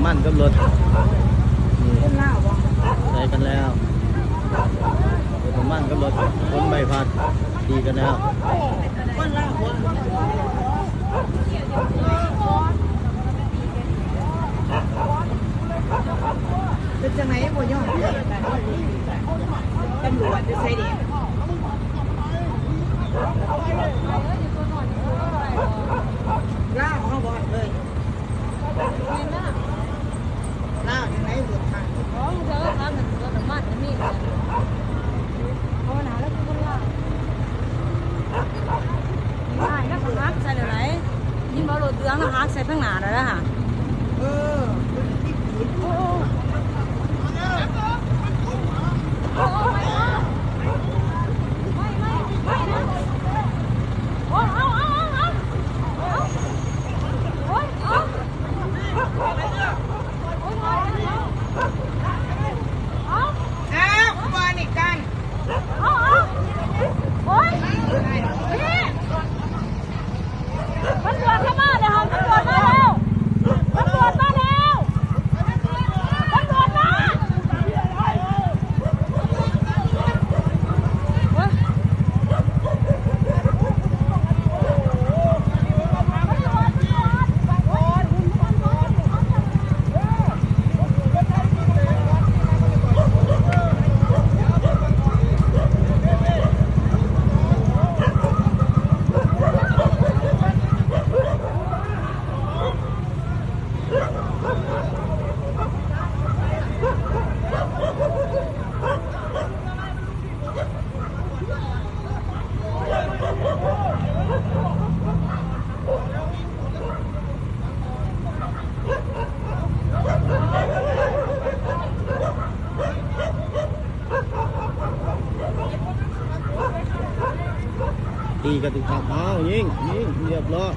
ມັນກັບລົດ ນີ້ ຄົນລາວບໍ່? ໃສ່ກັນແລ້ວ ລົດນ້ຳມັນກັບລົດຂົນໃບພັດ ຕີກັນແລ້ວ. ຄົນລາວບໍ່? ເປັນຈັ່ງໃດບໍ່ຍອມ? ຕຳຫຼວດຢູ່ໃສເດ? ລາວເຮົາບໍ່ເຄີຍ ແມ່ນລາວ ລາວຈັ່ງໃດ ລົດທາງ ອໍ ເດີ ທາງນັ້ນລົດນ້ຳມັນກໍມີ ເພາະວ່າລາວຄືຄົນລາວ ນີ້ ລາວກໍຫັກໃສ່ແລ້ວໄດ໋ ຍິນວ່າລົດເຫຼືອງລະຫັກໃສ່ທາງໜ້າແລ້ວນະ ເອີ ໂອ້ ໂອ້ ໄປ ໄປ ໄປ ໄປນະ ໂອ້ ເອົາ ເອົາ ເອົາ ເອົາ ໂອ້ຍ ເອົາ. ອ້າວ ຄືວ່ານີ້ກັນ ເອົາ ເອົາ ໂອ້ຍ ນີ້ ຕຳຫຼວດເຂົ້າມາແລ້ວ ຕຳຫຼວດມາແລ້ວ ຕຳຫຼວດມາແລ້ວ ຕຳຫຼວດມາ. ຕີກັນຕິດຕາມ ອ້າວ ຍິງ ຍິງ ຮຽບຮ້ອຍ.